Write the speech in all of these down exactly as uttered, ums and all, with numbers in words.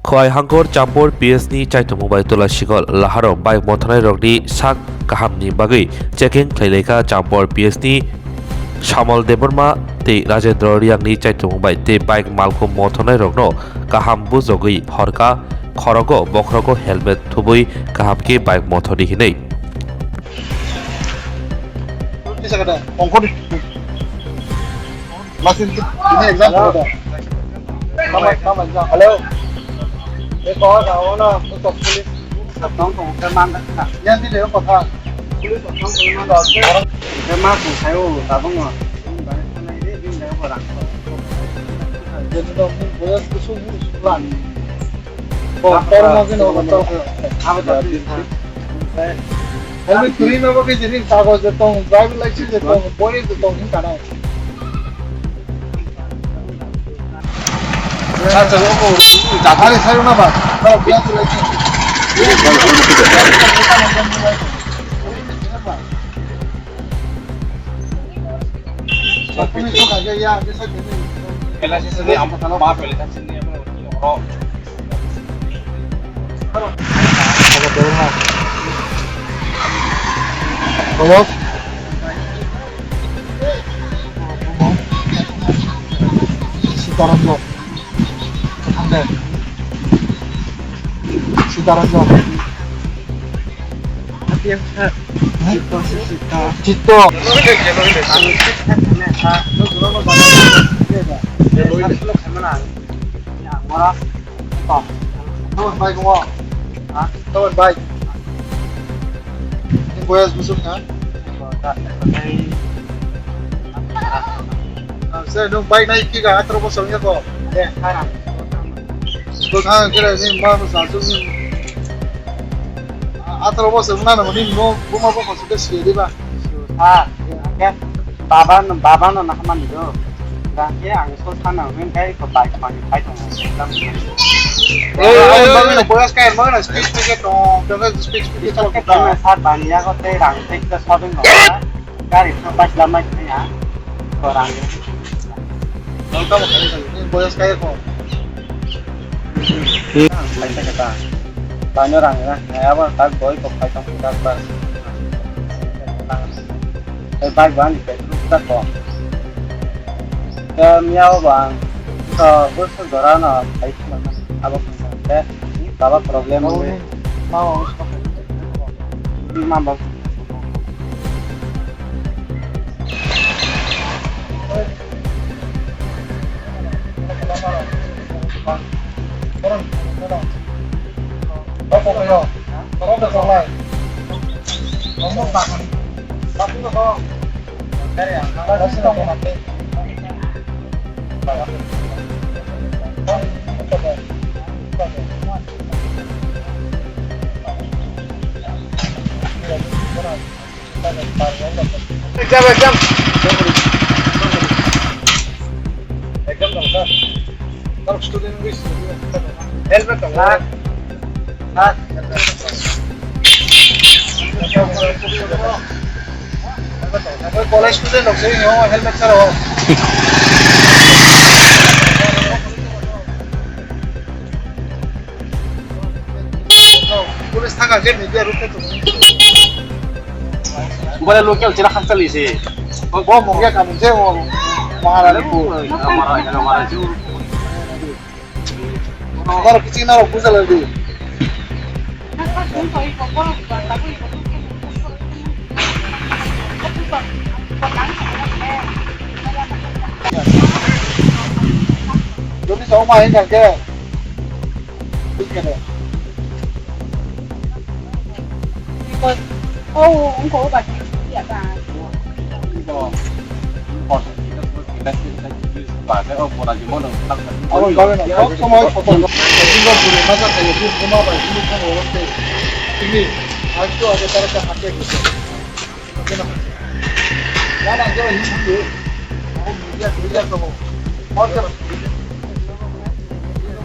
Khowai Hangkor Champur P S ni chaitumung bai tula sikol laharo bike mothornai rokni sak kaham ni bagwi checking khlailaikha Champur P S ni Samal Debbarma tei Rajendra Riang ni chaitumung bai tei bike malkhung mothornai rokno kaham bujogwi horkha khorogo bokhrogo helmet thubui kaham khe bike mothordi hinwi. Ongkor. Masin tu, ini exam. Hello. Hello. Eh, kau tahu na, tu police. Satong tong ke mang ka. Yang di leo kota. Police satong tong mang ka. Ke mang tong sayo, tabung ma. Jadi tu, boyos tu sungguh sulan. Oh, toro masin oh, toro. Helmet kwrwi no bo khe jini kagoz je tong, driver license je tong, boi je tong hin kana. Ari sayo na ba. Sitaranjan. Sitaranjan. Chitto. Tabuk bike mo. Ha? Tabuk bike. Ni boyas busuk na? Sai nung bike nai kiga atro bosor ya ko. Bwkha kira ni ma bwsa sung ni. Atro bosor na no ni no buma buma suka siri ba. Baba no, baba no na hamani do. Gangke ang so sana hwnkhe ko bike mani khai tongo. Ei, ei, ei, ei, boyas kai, mangna speech speech to, to speech speech to. Sar bani yago tei rang tei kisa soding no. Gari thang bike lamai thaya. Ko rang. Boyas kai ko. Bani rang ya, ya ba tak boy ko khai tong tak ba. Tei bike bo ani petrol ta kok. Tei miyao bo ang, to, bwswk jora no phai swnam mani abo khe tei baba problem wngwi. Ma bo. Exam, exam. Exam dong, sir. Sir, student wngwi student. Helmet dong, sir. Sir. Helmet dong, sir. College student dong, sir. Helmet, sir. Police thangkha khe media rwkhe tongo. Bole local chira khakchali se. Bo mungya kamun se mo Maharani ko. Naro kiching naro bujalai di. Jodi sao ma hin khe. Oh, ungko ba ya ba.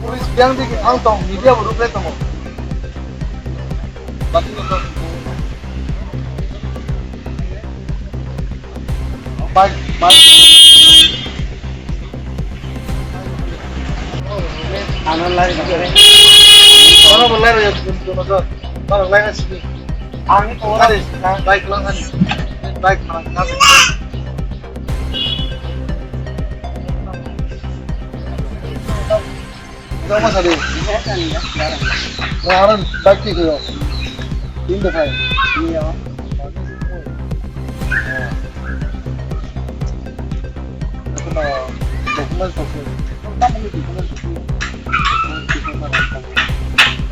Police biang di ang tong media bo rupe tongo. Bike, bike. Ano lai. Oro bo lai rw ya, oro lai na sini. Ang to ora. Lai klang ani. Lai klang ani. Jama sari. Aran bike ki koyo. Tin de phai. Document, document.